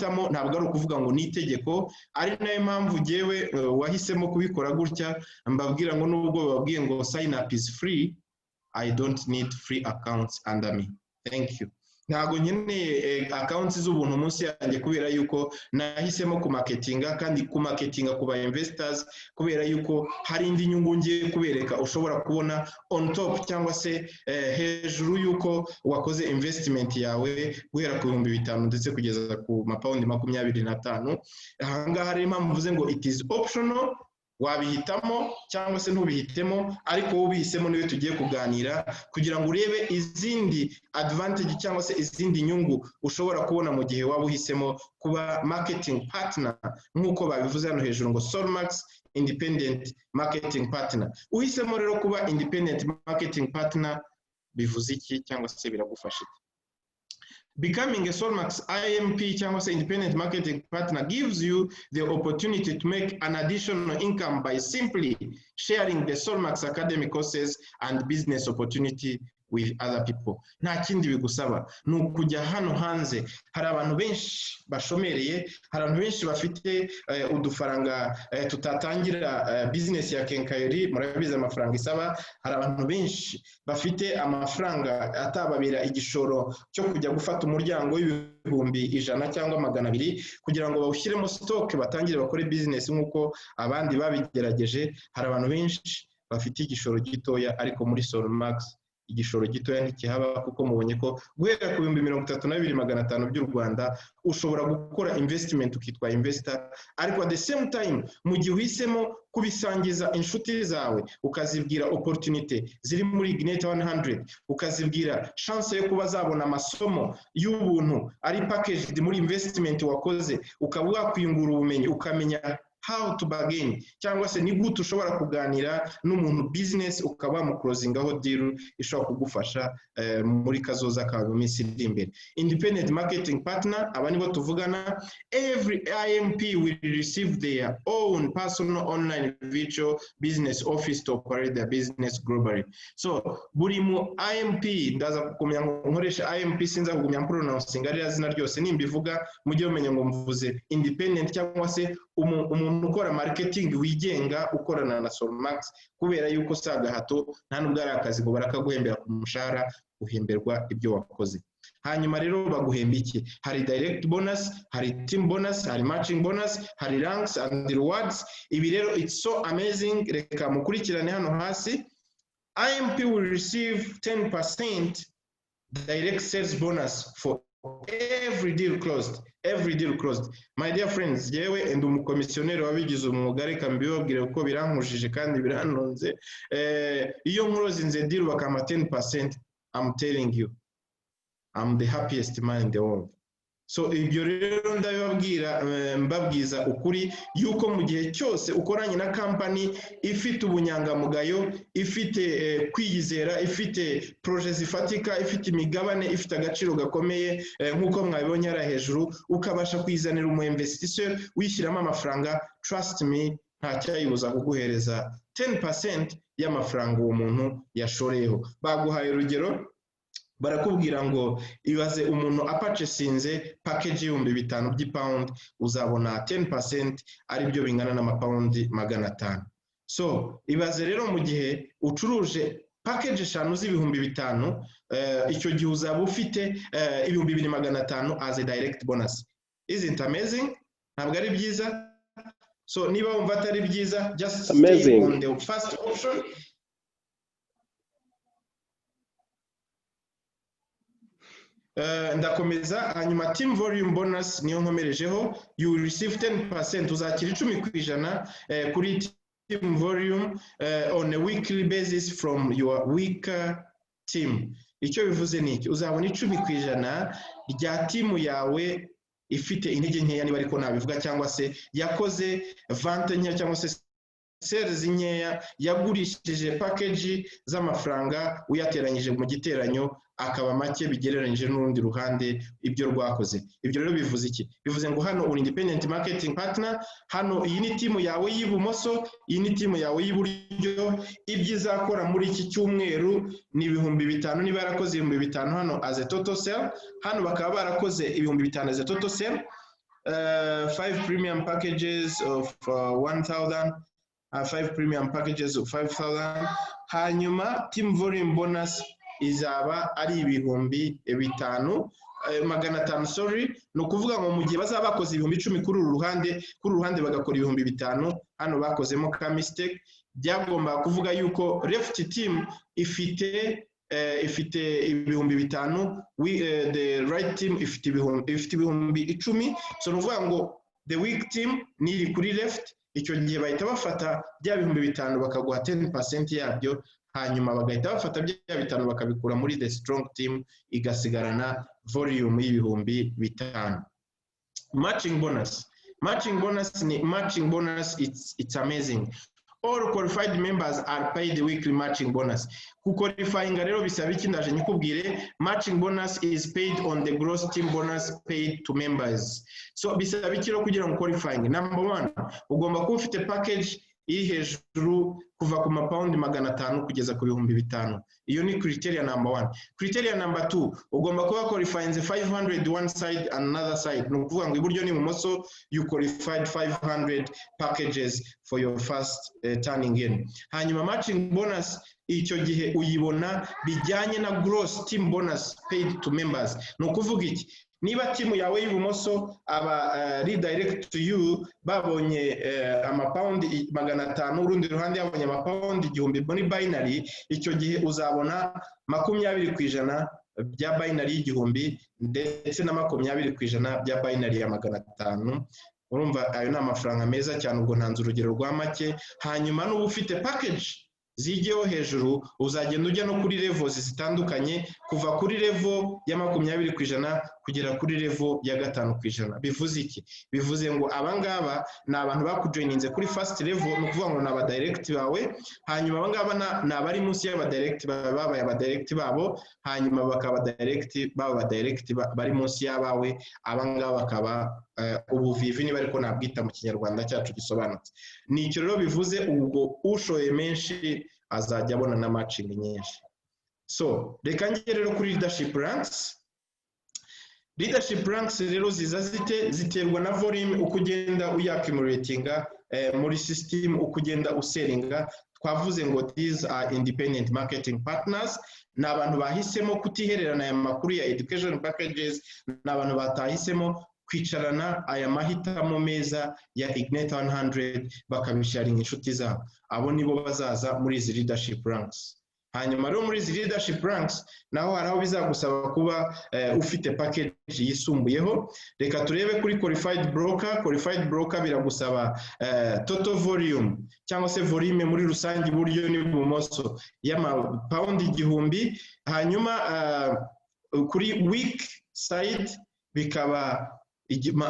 amahitamo, ntabwo ari ukuvuga ngo ni itegeko. Ari nayo mpamvu ngewe wahisemo kubikora gutya mbabwira ngo nubwo bababwiye ngo sign up is free, I don't need free accounts under me, thank you. Ntabwo nkeneye accounts z'ubuntu munsi yanjye, kubera yuko nahisemo kumarketinga, kandi kumarketinga ku ba investors, kubera yuko hari indi nyungu ngiye kubereka ushobora kubona on top cyangwa se hejuru y'uko wakoze investment yawe, guhera ku 5000 ndetse kugeza ku mapawundi 25. Ahangaha rero impamvu mvuze ngo it is optional, wabihitamo cyangwa se ntubihitemo, ariko wowe ubihisemo niwe tugiye kuganira kugira ngo urebe izindi advantage cyangwa se izindi nyungu ushobora kubona mu gihe waba uhisemo kuba marketing partner, nk'uko babivuze hano hejuru ngo Solmax independent marketing partner. Uhisemo rero kuba independent marketing partner bivuze iki cyangwa se biragufasha iki? Becoming a Solmax IMP cyangwa se independent marketing partner gives you the opportunity to make an additional income by simply sharing the Solmax Academy courses and business opportunity with other people. Nta kindi bigusaba, ni ukujya hano hanze. Hari abantu benshi bashomereye, hari abantu benshi bafite udufaranga tutatangira business ya quincaillerie, murabizi amafaranga isaba. Hari abantu benshi bafite amafaranga atababera igishoro cyo kujya gufata umuryango w'100,000 cyangwa 200 kugira ngo bawushyiremo stock, batangire bakore business nk'uko abandi babigerageje. Hari abantu benshi bafite igishoro gitoya, ariko muri Solmax igishoro gitoya ntikihaba, kuko mubonye ko guhera ku 32,500 by'u Rwanda ushobora gukora investment ukitwa investor. Ariko at the same time, mu gihe uhisemo kubisangiza inshuti zawe, ukazibwira opportunity ziri muri Ignite 100, ukazibwira chance yo kuba zabona amasomo y'ubuntu ari packaged muri investment wakoze, ukaba wakwiyungura ubumenyi, ukamenya how to bargain cyangwa se ni gute ushobora kuganira n'umuntu business, ukaba wamuclosingaho deal ishobora kugufasha muri kazoza kawe mu minsi iri imbere. Independent marketing partner, aba nibo tuvugana. Every IMP will receive their own personal online virtual business office to operate their business globally. So buri mu IMP, ndaza kugumya nkoresha IMP, sinza kugumya pronouncing ariya zina ryose. Nimbivuga mujye mumenya ngo mvuze independent cyangwa se umuntu ukora marketing wigenga ukorana na Solmax, kubera yuko si agahato, nta nubwo ari akazi ngo barakaguhembera ku mushahara, uhemberwa ibyo wakoze. Hanyuma rero baguhemba iki? Hari direct bonus, hari team bonus, hari matching bonus, hari ranks and rewards. Ibi rero it's so amazing. Reka mukurikirane hano hasi. IMP will receive 10% direct sales bonus for every deal closed, every deal closed. My dear friends, yewe ndi umukomisiyoneri wabigize umwuga, reka mbibabwire kuko birankujije kandi biranonze. Iyo nclosinze deal bakampa 10%, I'm telling you, I'm the happiest man in the world. So ibyo rero ndabibabwira mbabwiza ukuri yuko mu gihe cyose ukoranye na company ifite ubunyangamugayo, ifite kwiyizera, ifite projet zifatika, ifite imigabane ifite agaciro gakomeye nk'uko mwabibonye hariya hejuru, ukabasha kuyizanira umu investisseur wishyiramo amafaranga, trust me, nta cyayibuza kuguhereza 10% y'amafaranga uwo muntu yashoreyeho. Baguhaye urugero, barakubwira ngo ibaze umuntu apurchasinze package y'5000 by'ipawundi, uzabona 10% aribyo bingana n'amapawundi 500. So ibaze rero mu gihe ucuruje package eshanu z'ibihumbi 5, icyo gihe uzaba ufite 2500 as a direct bonus. Isn't amazing? Ntabwo ari byiza? So niba wumva atari byiza, just stay Amazing. on the first option. Ndakomeza. Hanyuma team volume bonus niyo nkomerejeho. You will receive 10%, uzakira 10% kuri team volume on a weekly basis from your weaker team. Icyo bivuze ni iki? Uzabona 10% rya team yawe ifite intege nkeya, niba ariko nabivuga, cyangwa se yakoze vente nkeya cyangwa se sales nkeya, yagurishije package z'amafaranga uyateranyije mu giteranyo akaba make bigereranyije n'urundi ruhande ibyo rwakoze. Ibyo rero bivuze iki? Bivuze ngo hano uri independent marketing partner, hano iyi ni team yawe y'ibumoso, iyi ni team yawe y'iburyo. Ibyo izakora muri iki cyumweru ni 5000. Niba yarakoze 5000 hano as a total sale, hano bakaba barakoze 5000 as a total sale. Five premium packages of 1000, five premium packages of 5000. Hanyuma team volume bonus izaba ari 5,500, 500, sorry. Ni ukuvuga ngo mu gihe bazaba bakoze 10,000 kuri uru ruhande bagakora 5000, hano bakozemo ka mistake. Byagomba kuvuga yuko left team ifite 5000, the right team ifite 10,000. So ni ukuvuga ngo the weak team ni iri kuri left. Icyo gihe bahita bafata bya 5000 bakaguha 10% yabyo, hanyuma bagahita bafata bya bitanu bakabikura muri the strong team, igasigarana volume y'5000. Matching bonus, matching bonus ni matching bonus. It's amazing. All qualified members are paid weekly matching bonus. Kuqualifyinga rero bisaba iki? Ndaje nyikubwire. Matching bonus is paid on the gross team bonus paid to members. So bisaba iki rero kugira ngo qualifying? Number one, ugomba kuba ufite package iri hejuru kuva ku mapawundi 500 kugeza ku 5000. Iyo ni criteria number one. Criteria number two, ugomba kuba qualifying 500 one side and another side. Ni ukuvuga ngo iburyo n'ibumoso you qualified 500 packages for your first turning in. Hanyuma matching bonus icyo gihe uyibona bijyanye na gross team bonus paid to members. Ni ukuvuga iki? Niba team yawe y'ibumoso, aba redirect to you, babonye amapawundi 500, urundi ruhande yabonye amapawundi 1000 muri binary, icyo gihe uzabona 20% bya binary y'1000 ndetse na 20% bya binary ya 500. Urumva ayo ni amafaranga meza cyane. Ubwo ntanze urugero rwa make. Hanyuma n'uba ufite package zigiyeho hejuru, uzagenda ujya no kuri levels zitandukanye, kuva kuri level ya 20% kugera kuri level ya 5%. Bivuze iki? Bivuze ngo abangaba ni abantu bakujoininze kuri first level, ni ukuvuga ngo ni abadirect bawe. Hanyuma abangaba ni abari munsi y'abadirect bawe babaye abadirect babo, hanyuma bakaba direct baba abadirect bari munsi y'abawe. Abangaba bakaba ubuvivi, niba ariko nabwita mu Kinyarwanda cyacu gisobanutse. Ni icyo rero bivuze. Ubwo ushoye menshi azajya abona na matching nyinshi. So reka njye rero kuri leadership ranks. Leadership ranks rero ziza zite? Ziterwa na volume, uko ugenda uyaccumulatinga muri system, uko ugenda usellinga. Twavuze ngo these are independent marketing partners, ni abantu bahisemo kutihererana aya makuru ya education packages, ni abantu batahisemo kwicarana aya mahitamo meza ya Ignite 100 bakabisharinga inshuti zabo. Abo nibo bazaza muri izi leadership ranks. Hanyuma rero muri izi leadership ranks naho hari aho bizagusaba kuba ufite package yisumbuyeho. Reka turebe kuri qualified broker. Qualified broker biragusaba total volume, cyangwa se volume muri rusange, iburyo n'ibumoso, y'amapawundi 1000. Hanyuma kuri weak side bikaba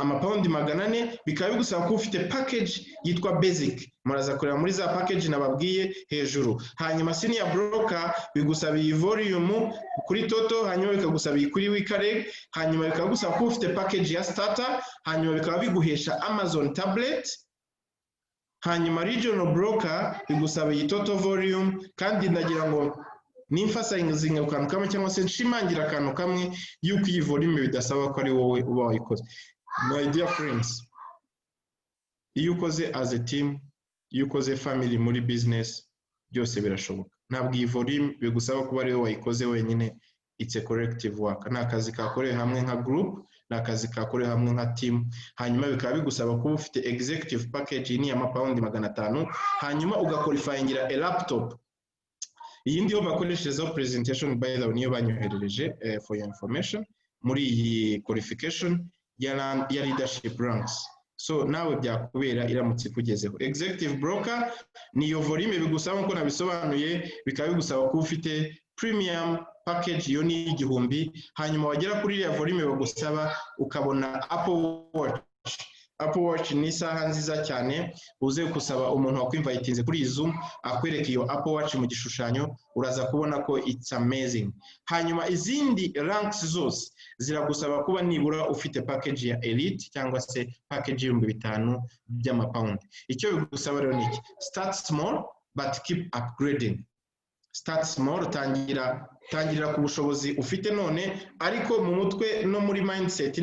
amapawundi 400. Bikaba bigusaba kuba ufite package yitwa basic. Muraza kureba muri za package nababwiye hejuru. Hanyuma senior broker bigusaba iyi volume kuri total, hanyuma bikagusaba iyi kuri weak leg, hanyuma bikaba gusaba kuba ufite package ya starter, hanyuma bikaba biguhesha Amazon tablet. Hanyuma regional broker bigusaba iyi total volume. Kandi ndagira ngo nemphasizinga ku kantu kamwe, cyangwa se nshimangira akantu kamwe, yuko iyi volume bidasaba ko ari wowe uba wayikoze. My dear friends, iyo ukoze as a team, iyo ukoze family muri business, byose birashoboka. Ntabwo iyi volume bigusaba kuba ari wowe wayikoze wenyine. It's a collective work, ni akazi kakorewe hamwe nka group, ni akazi kakorewe hamwe nka team. Hanyuma bikaba bigusaba kuba ufite executive package, ni amapawundi 500, hanyuma ugaqualifyingira a laptop. Iyi ndiyo bakoreshejeho presentation, by the way, niyo banyoherereje for your information muri iyi qualification ya leadership ranks. So nawe byakubera iramutse ikugezeho. Executive broker niyo volume bigusaba nk'uko nabisobanuye, bikaba bigusaba kuba ufite premium package, iyo ni 1000. Hanyuma wagera kuri iriya volume bagusaba, ukabona Apple Watch. Apple Watch ni isaha nziza cyane. Uze gusaba umuntu wakwinvitinze kuri iyi Zoom akwereka iyo Apple Watch mu gishushanyo, uraza kubona ko it's amazing. Hanyuma izindi ranks zose ziragusaba kuba nibura ufite package ya elite, cyangwa se package y'5000 by'amapawundi. Icyo bigusaba rero ni iki? Start small but keep upgrading. Start small, tangira, tangirira ku bushobozi ufite none, ariko mu mutwe no muri mindset.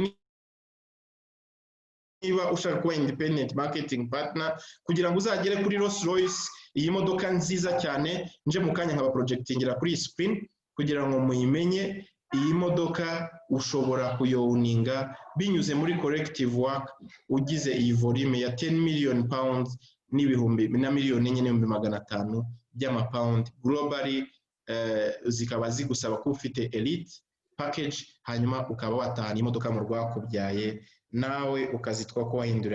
Niba ushaka kuba independent marketing partner, kugira ngo uzagere kuri Rolls Royce, iyi modoka nziza cyane nje mu kanya nkaba projectingira kuri iyi screen kugira ngo muyimenye, iyi modoka ushobora kuyiowninga binyuze muri collective work, ugize iyi volume ya 10 million pounds n'ibihumbi na 4,500,000 by'amapawundi globally, zikaba zigusaba kuba ufite elite package, hanyuma ukaba watahana imodoka mu rwakubyaye, nawe ukazitwa ko wahindura.